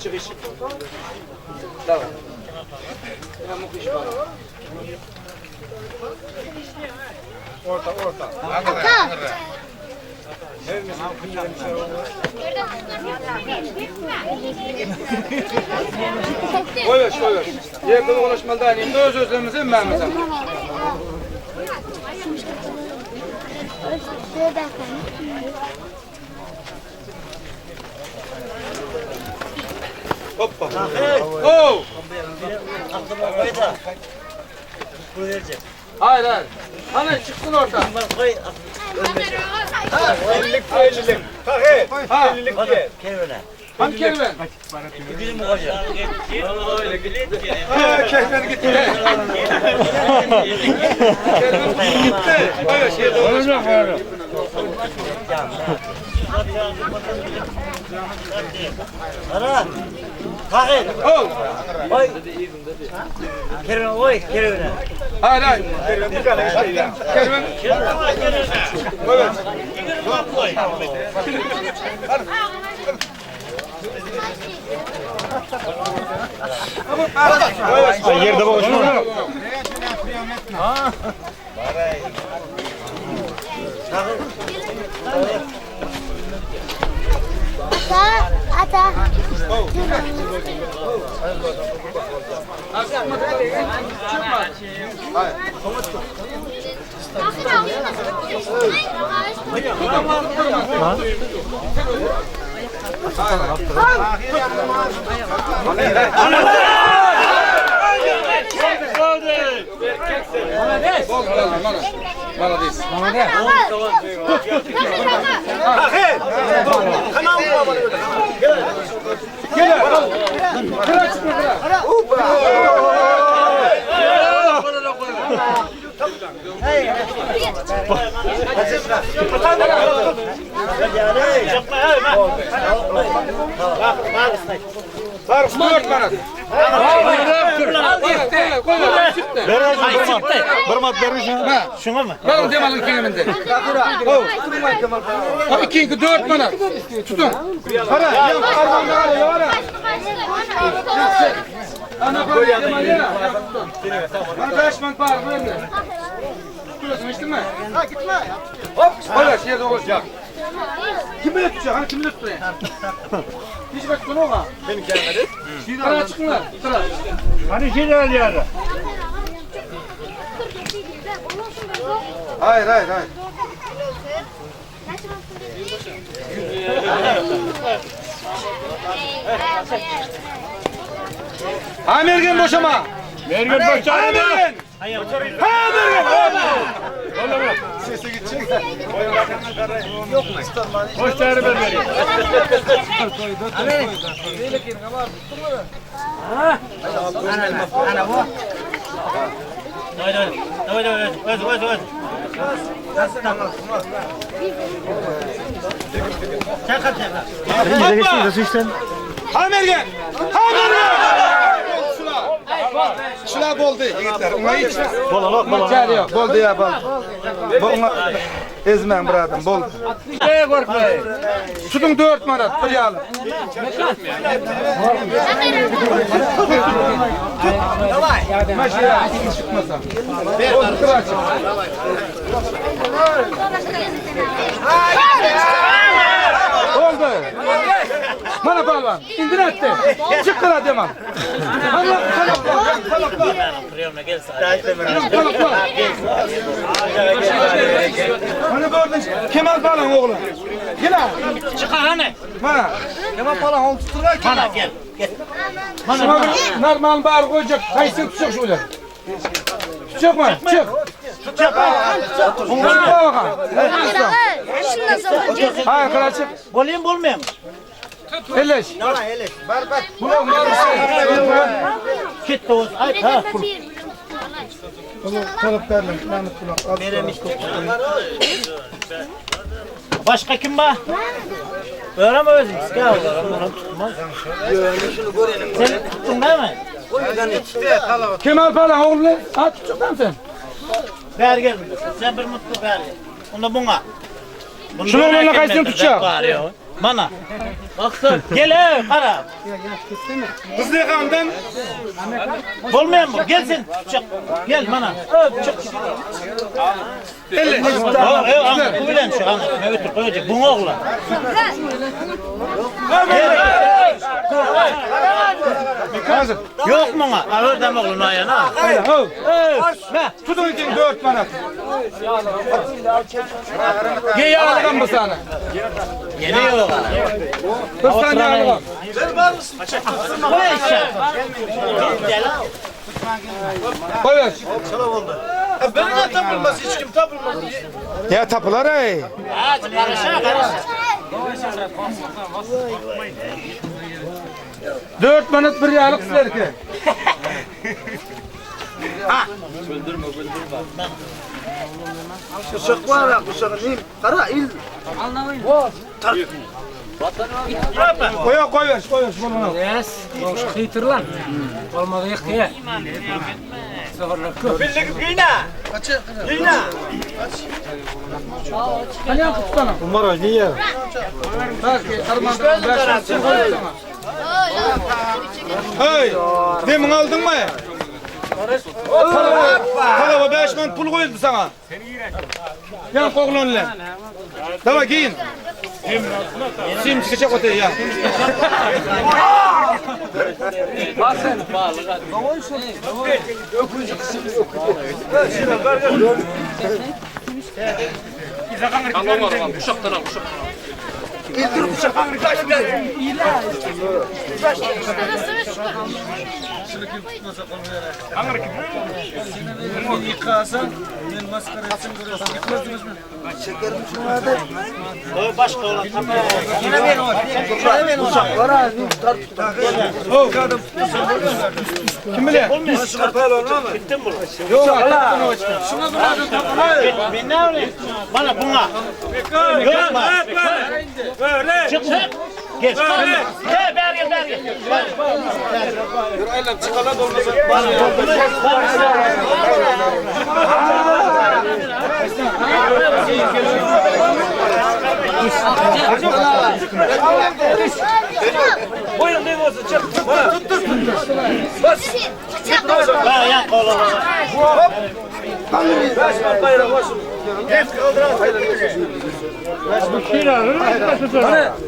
Çıkış. Tamam. Orta orta. Koy ver, koy ver. Yerde konuşmalı da indi öz özlerimize emmemize. Hoppa. Oh! Hayır hayır. Hani çıksın orta. Ellilik ellilik. Tahir. Ha. Ellilik gel. Kervene. Hani kerven? Bizim hoca. Ha kerven gitti. Kerven gitti. Hayır şey doğru. Ana. Tahir. Oh! Oy. Kervene oy kervene. Hayır hayır. Kerven bir tane işte ya. Kerven. Evet. Yerde boşuna. Ata, ata. Çıkma. Молодец. Tahir. Tamam Gel. Kıra çıkma kıra. Tarık dört manat. Gitti. Koy ver. Çıktı. Bir mat vermişsin. Şuna mı? Ben demalın keminde. Ha iki iki dört manat. Tutun. Para. Ya para ya. Ana para demal ya. Bana beş man para böyle. Tutuyorsun işte mi? Ha gitme. Hop. Koy ver yerde olacak. Kimi tutacak? Hani kimi tutacak? Hiç bak bunu ola. Benim gelmedi. Kıra çıkın lan. Kıra. Hani şey geldi yani. Hayır hayır hayır. Ha Mergen boşama. Mergen boşama. Ha Mergen. Ha Mergen. Sesi gidecek. Boş tane ben vereyim. Давай давай. Давай давай. Öz öz öz. Çakal çakal. Ha Mergen. Ha Mergen. Şuna boldu yigitler. Ona hiç. Bola Bola. Boldu ya boldu. Bu ona ezmem bıradım boldu. Tutun dört manat. Bir yağlı. Maşallah çıkmasa. Oldu kıra çık. Oldu. Bana palvan. İndir etti. Çık kıra demem. Hadi talapla. Talapla. Hani gördün Kemal Palan oğlu. Gel ha. Çıkar hani. Bana. Kemal Palan onu tutturlar ki. Bana gel. Gel. Şuna bir normal bar koyacak. Kayısını tutacak şöyle. Tutacak mı? Çık. Tutacak. Çık bakalım. Hayır kıra çık. Bolayım bolmayayım. Elleş. Bar bar. Git doğuz. Ay ha. Talap derler. Lanet kulak. Başka kim var? Öyle mi özüm? Gel oğlum. Tutmaz. Sen tuttun değil mi? Kemal Palan oğlu. Ha tutacak lan sen. Ver gel. Sen bir mutlu ver. Onda buna. Şunu onunla kaysın tutacak. Var ya. Mana. Gel ey gara. Gyzlehandan Bolmaýan bu. Gel sen tutjak. Gel mana. Öp çık. 50. O, e, aňa, bu bilen şu aňa. Men ötürip goýajak. Buň oglan. Hazır. Yok muňa. Ağır oglun aýana. Ho. Me. Tutun için 4 manat. Ye yağlıgan bu sana. Yeni yok. Bir tane yağlıgan. Koy aşağı. Koy ver. Benim de tapılmaz hiç kim tapılmaz. Ya tapılar ey. Ha, karışa karışa. 4 manat bir yağlık sizlerki. Kuşak var ya kuşak neyim? Kara il. Koy koy ver, koy ver. Bunu. Umar niye? Hey, demin aldın mı? Talaba, talaba 5 manat pul koyuldu sana. Yan koğlanla. Tamam giyin. Sim çıkacak otaya ya. O başka olan tapar. Kuşak var ha. neyim? Kim bilir? Bittin bu. Yok, Allah. Ben ne olayım? Bana buna. Yok mu? Çık çık. Gel. Gel ber gel ber gel. Ha yan kolu.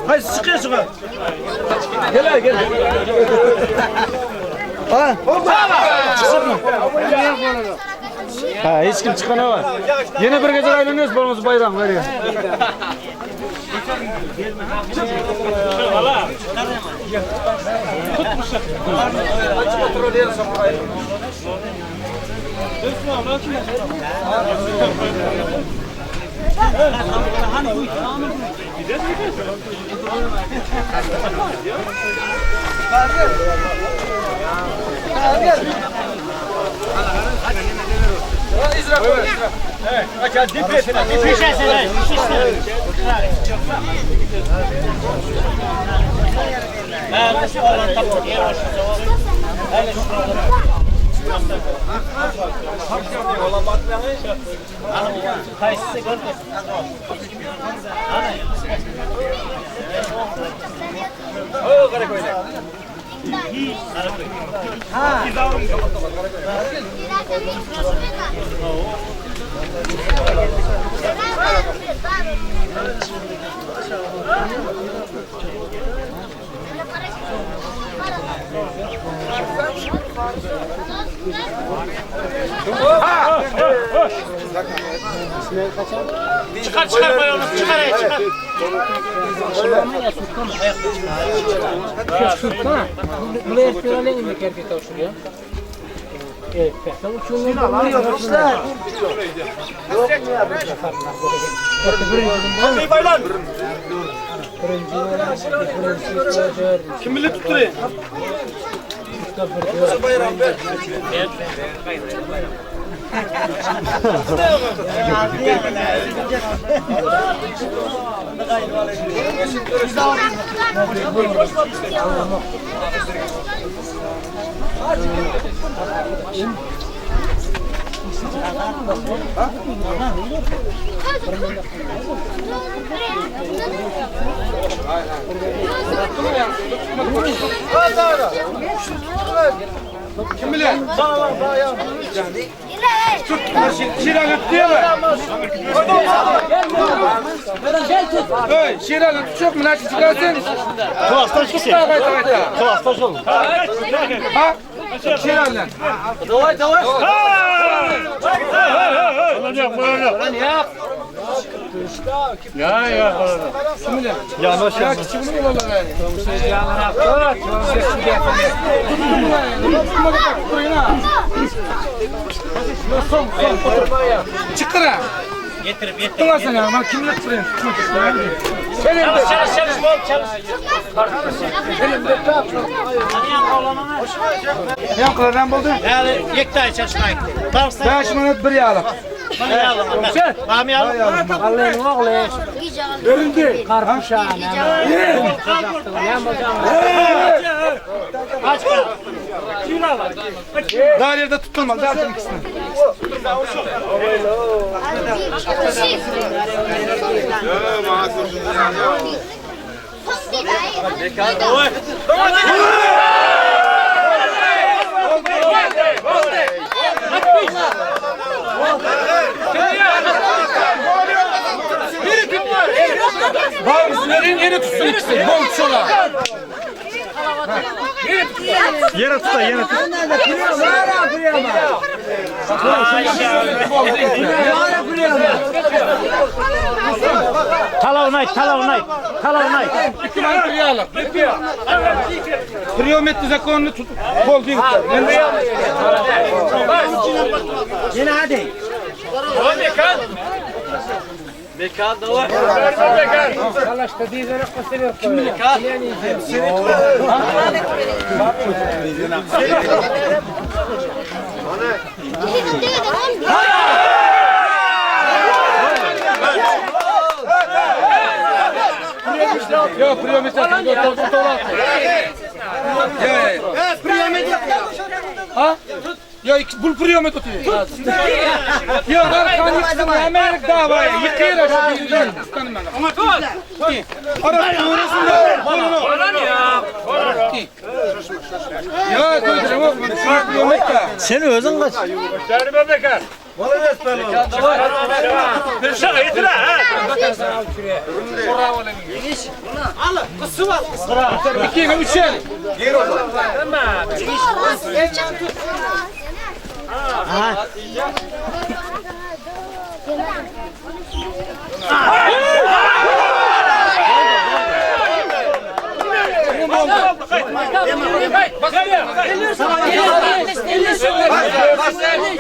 Hayır çıkıyor çıkıyor. Gel gel. Ha, hiç kim çıkanı var. Yine bir gece ayrılıyoruz, bolmaz bayram var ya. Şişesene, şişesene. Ha, şu olan tapar. Yer aşağı. Hele şu olan. Kayısı gördün. Çıkar çıkar koy onu çıkar ey, çıkar. Kim bilir tutturayım? Kim bilen? Tut, Şirali tutýar. Öý, Şirali tutjak, münasip çykarsyn. Klasdaş kişi. Klasdaş ol. Ha? Şirali. Daway daway. Ya ya. Kim bilen? Ya ya kiçi bunu olalım yani. Çıkır ha. Getirip getirip. Tutmasın ya. Ben kimle tutayım? Sen evde. Çalış çalış bol çalış. Yan kılardan buldu. Yani yektay çalışma gitti. Barsa 5 minut bir yağlık. bana yağlama. Bana yağlama. Dar yerde tutulmaz. Zaten ikisini. Bazıların yeri tutsun ikisi. Bol tutsunlar. Yere tut da yere tut. Talavun ayt, talavun ayt. Talavun ayt. İki man bir yağlık. Priyometri zakonunu tut. Bol değil. Yine hadi. Yok priyometri. Ya ya. Priyometri. Ha? Ya bul priyometri tutuyor. Ya dar kan yıksın hemen davayı yıkıyor aşağı bir Ama tut. Ara doğrusun da. Ya koyduracağım oğlum. Priyometri. Sen özün kaç. İki, üç el.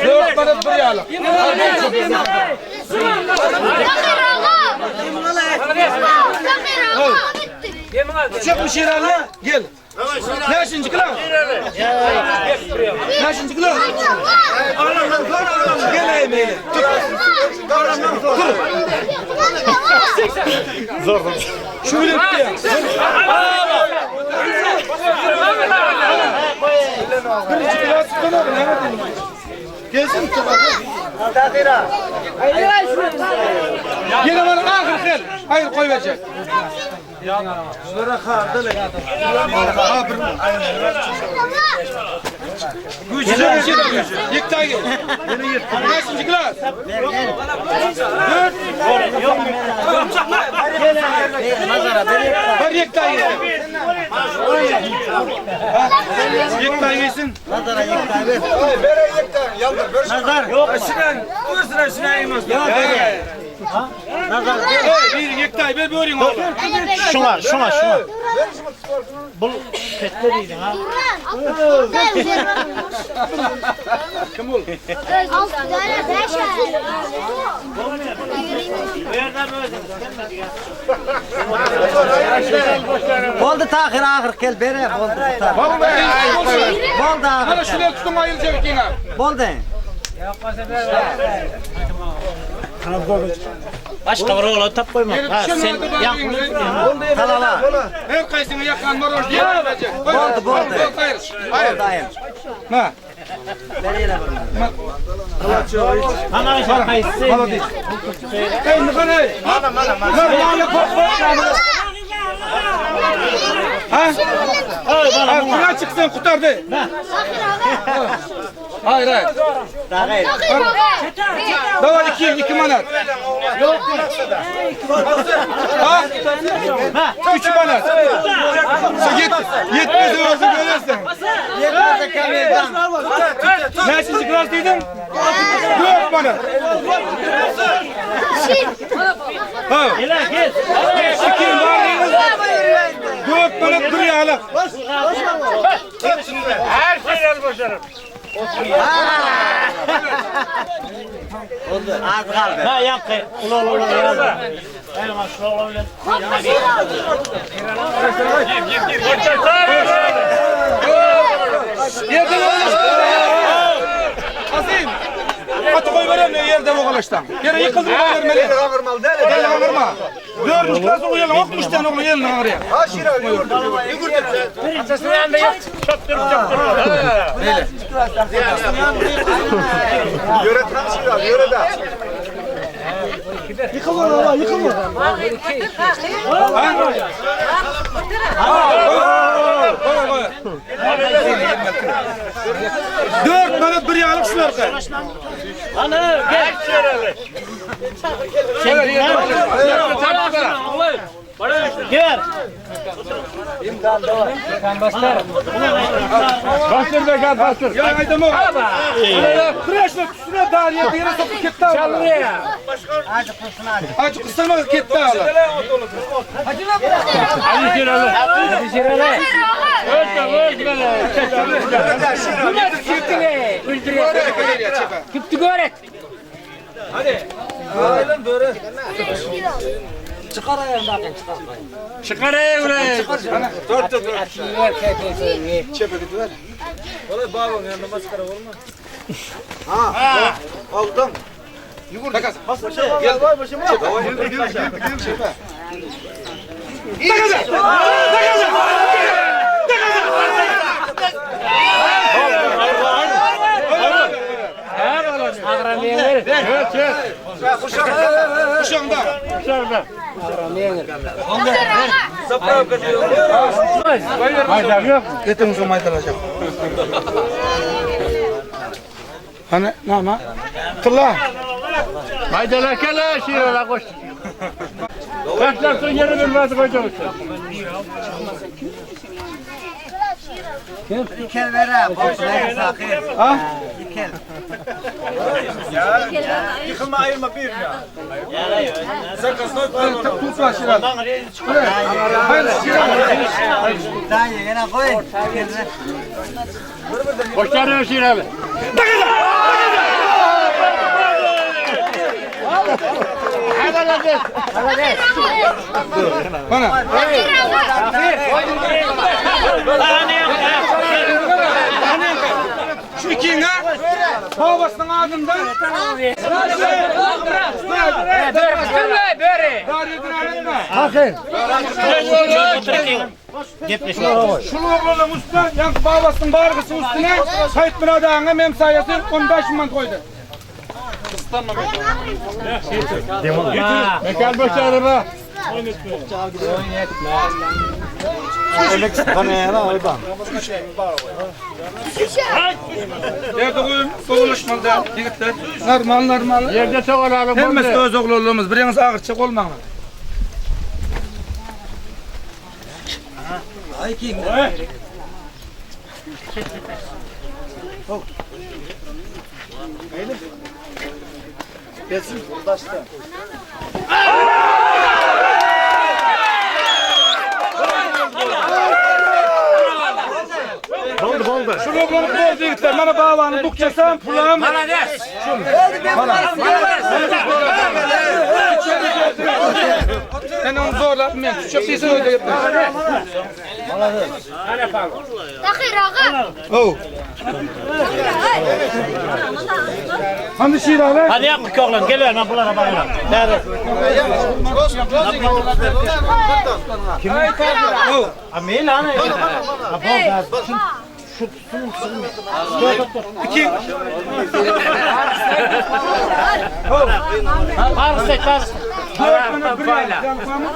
Dört bana bir yağlık. Çık bir şeyler Gel. Ne şimdi kılan? Ne şimdi kılan? Gel emeğine. Şu bile bitti ya. Birinci kılan tutan abi. Ne yapayım? Gelsin tutan. Yine bana ahır gel. Hayır koy verecek. Gücü gücü gücü. Yıktay gel. Kaçıncı klas? Dört. Ver yıktay gel. Yıktay gelsin. Hey, bir yıktay ver böğürün oğlum. Şuna, şuna, şuna. Bul petler iyiydin ha. Kim ol? Boldy tahir ahyr gel bere boldy. Boldy ahyr. Hadi şuraya tutun ayılacak yine. Boldy. Başka bir oğlan tap koyma. Ha, sen yan Talala. Her kaysını yakan moroş diye verecek. Boldy boldy. Hayır. Hayır. Boldy. Ha. Молодец. Ey, Nıkanay. Mana, mana, mana. Ha? Ha, şuna çıksın kurtardı. Hayır, hayır. Давай iki, iki manat. Ha? Üç manat. Sen yet, yetmez özü görürsen. Yetmez kamerdan. Neçinci klas dedin? Dört manat. Ha. İki var dediniz. Dört manat bir yağlık. Her şeyden boşarım. Az kaldı. Ha yankı. Ula ula ula. Elma şu oğlan bilen. Yerden oğlaştı. Azim. Atı koy verem ne yerden oğlaştan. Yere yıkıldı koy vermeli. Gel ağırma. Dördüncü klas okuyan okumuş tane oğlu yerine ağrıya. Ha şira yürü. Atasını yanında yok. Çöptürüp çöptürüp. Yöre tam şira yöre da. Ha? Koy koy. Dört manat bir yağlık şu arka. Ana gel. Gel. Bastır be gel bastır. Ya aydam o. Kıraşla üstüne dar yerde yere sokup ketti al. Buraya. Acı kısalma ketti al. Hadi şuralı. Hadi şuralı. Ölme ölme. Çıkar ey buraya. Aldım. Takas. Evet evet. Kuşağında. Dışarıda. Maydan yok. Getir uzun maydalacak. Hani ne ama? Tılla. Maydana kela şiirler koş. Başlarsın yeri bilmez koyacağım. İkel ver ha. Boş ver sakın. Ha? İkel. Yıkılma ayırma bir ya. Tut var şiraz. Hayır şiraz. Dayı yine koy. İkel ver. Boşlar şiirler. Bana. Şu ikine babasının adından Şu oğlanın üstüne, yani babasının bargısının üstüne Sayit Mıradağ'ın mem sayesi 15 man koydu. Mekan boş araba. Yerde koyun, koyuluşmalı da yigitler. Normal normal. Yerde soğanalım. Hemmesi öz oğlumuz. Biriniz ağır çık olmağın. Şu oğlanı bozdu yigitler. Bana bağlanın. Bukçasam, pulam. Ben onu zorla. Ben çok değilse öyle yapma. Oh. Hamdi şiir abi. Hadi yankı oğlan gel ver ben bunlara bakıyorum. Nerede? Oh. Amel ana. İki. Barış barış. Dört manat bir yağlık. Yani koyamam.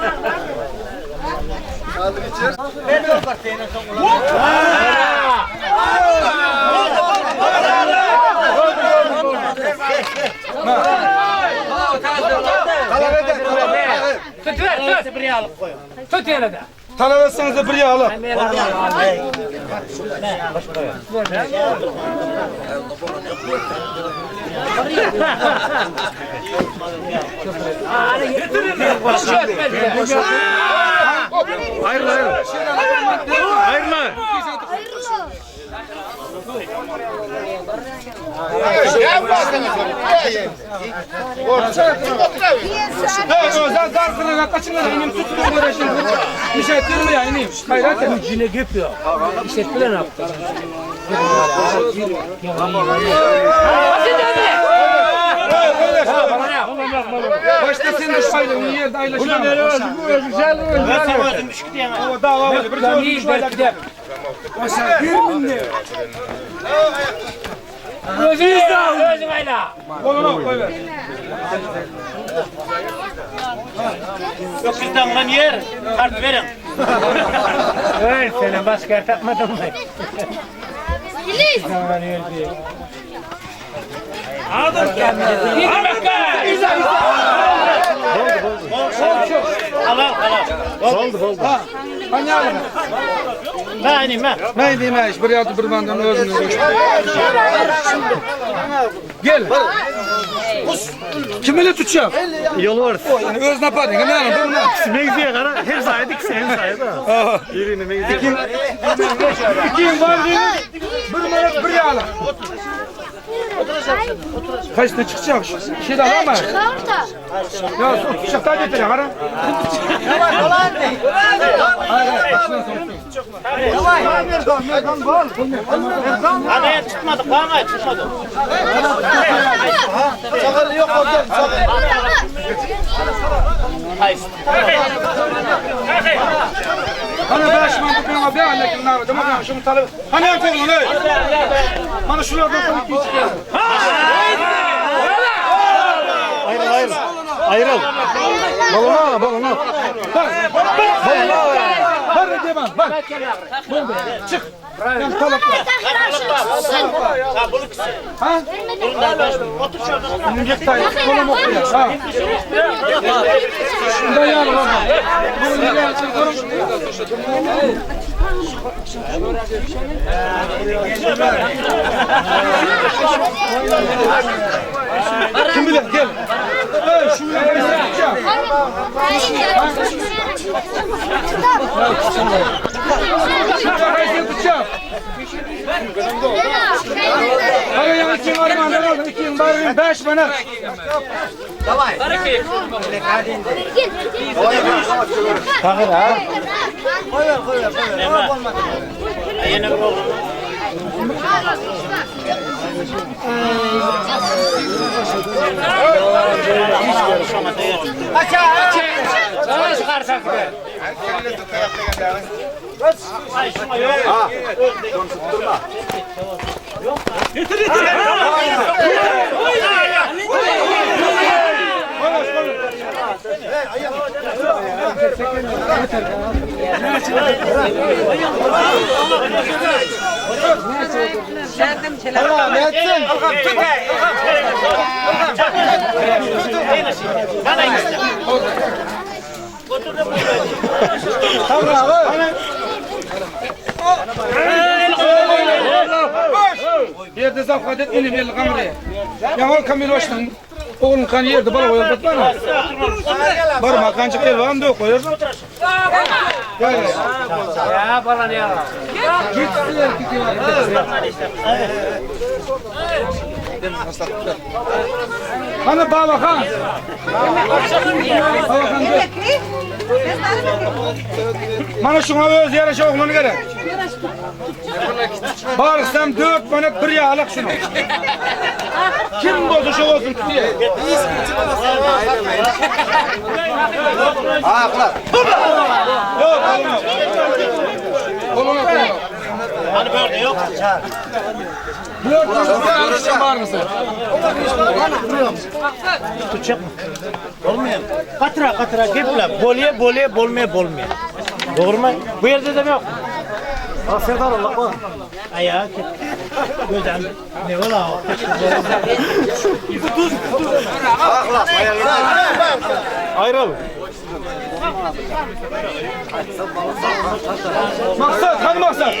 Talap eder, talap eder. Tut ver tut. Bir yağlık koy. Tut yere de. Talep etseniz de bir yağlık. Ayrıl ayrıl. Ayrılma. Ha, sen zar kırına kaçın inim tuttum uğraşın. Bir şey ettirme ya inim. Hayret et. Cine gep ya. İşletmeler ne yaptı? Başta sen de şaylığını yerde aylaşma. Ben sen özün düşkü diyen. O dava var. Bir şey İyi belki de. Özünüz de Özün ayla. Kolunu koy ver. Öküz damlan yer. Kart verin. Öyle senin başka yer takmadın mı? Al al al. Oldu oldu. Hani alın. Ben inim ben. Ne diyeyim iş bir yatı bir bandan özünü koş. Gel. Kim ile tutacak? Yol var. Yani öz ne yapar? Ne yapar? Mevziye kara her saydık sen saydı. Birini mevziye. İki var değil. Bir manat bir yağlı. Kaçta çıkacak? Şey de alama. Çıkarta. Ya tutacak da getir ya. Adaya tutmadık. Bana tutmadık. Sakalı yok o gel sakalı. Hayır. Hani ben şu an bu bana bir anladım ne var? Demek şunu talep. Hani en kolunu ne? Bana şuradan sonra iki çıkıyor. Ayrıl ayrıl. Ayrıl. Balona balona. Bak. Bak. Bak demem. Bak. Çık. Yani talep. Ha bunu kısa. Ha? Bundan baş. Otur şurada. Git tay. Kolum okuyor. Ha. Şunda yağlı baba. Bunu nereye açın? Kim bilir gel. Ey şunu yapacağım. Şunu tutacağım. Hayır yani iki var mı? Ne İki var beş bana. Tahir ha. Yine bir oğlum. Sana çıkarsak be. Tamam etsin. Bana ikisi. Yerde zavkat et ilim el gamre. Ya ol kamil baştan. Oğlum kan yerde bala koyar batmana. Barma kancık el var mı koyar. Gel. Ya bana ne ya? Git Hani Baba Han. Baba Han dur. Mana şuna öz yaraşa oğlunu gerek. Bağırsam dört manat bir yağlık şunu. Kim bozuşu olsun tutuyor. Ha kulak. Yok olmaz. Olmaz olmaz. Hani böyle yok. Tutacak mı? Olmuyor. Katıra katıra geple. Bolye bolye bolmaya bolmaya. Doğru mu? Bu yerde de yok. Ha Serdar Allah bak. Ayağa git. Gözden ne ola o? Ayrıl. Maksat, hani maksat?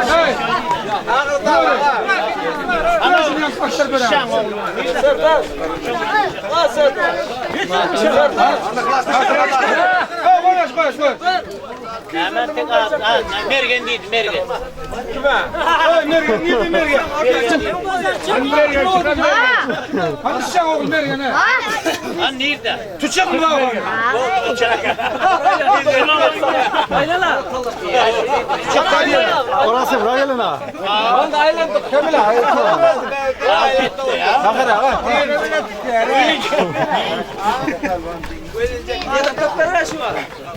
Hey! Ana şunu yaklaştır böyle. Ha, koş, koş, koş. Hemen tek ağız. Ha, Mergen değil, Mergen. Hey, Mergen, niye Mergen? Hani Mergen, çıkan Mergen. Hani sen oğlum Mergen, he? Ha nerede? Tutacak mı lan oğlum? Orası bırak gelin ha.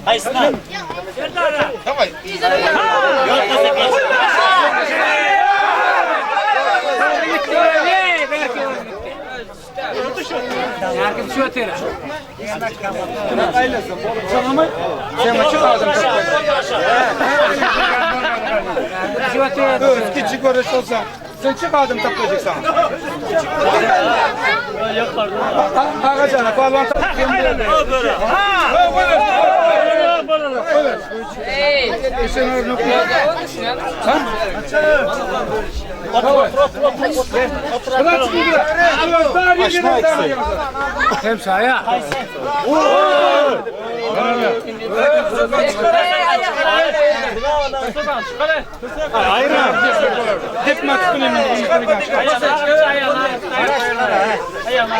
Haysına. Yok kızı geç. Sen açık ağzını. Dur, küçük görüş olsa. Sen çık ağzını taplayacaksın. Ağacana, palvan Ha, böyle. Böyle. Sen öyle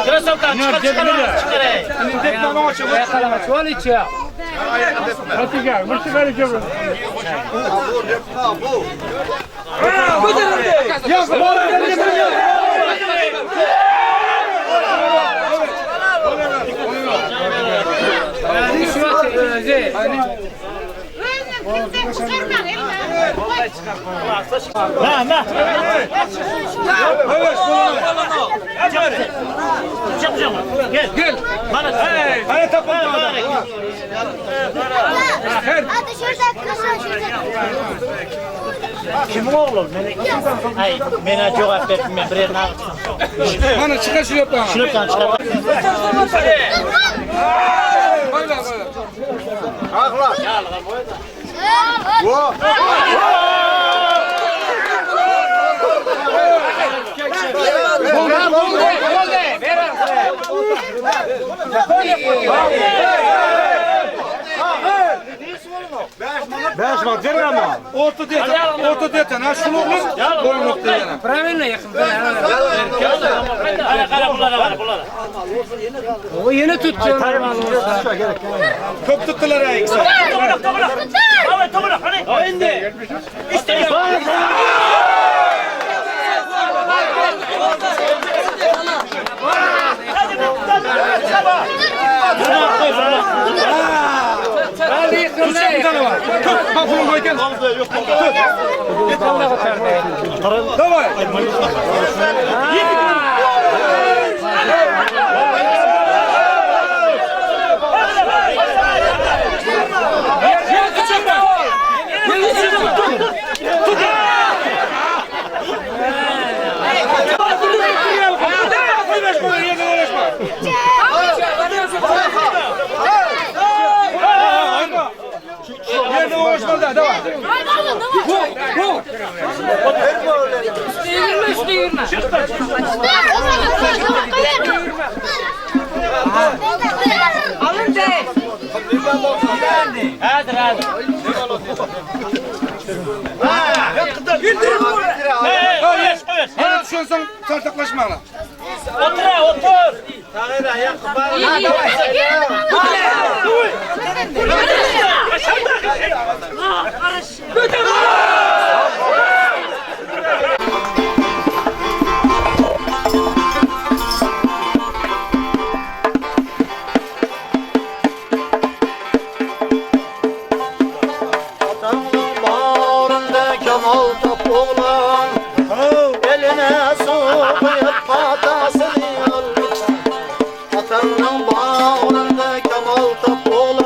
Krasovka çıkar çıkar çıkar. Na na. Çık çık. Gel. Gel. Bana. Hadi tapın. Hadi şurada şurada. Kimin oğlu? Ay, mena cevap etme. Bir yerine Bana çıkar şu yaprağı. Şuradan çıkar. Böyle böyle. Beş var verme ama. Orta diyeten, orta diyeten. Ha şunu oğlum. Gol noktaya yana. Kara kara bunlara kara bunlara. Köp tuttular ha ikisi. Toprak toprak. Abi toprak hani. Indi. İşte. Bir tane var. Tut. Bak bunu koy gel. Tut. Davay. Yerde uğraşma da davay. Bu, bu. Alın de. Hadi hadi. Hey, Yere düşüyorsan tartaklaşma lan. Otur ha, otur. Watanyň bagrynda kemal tap.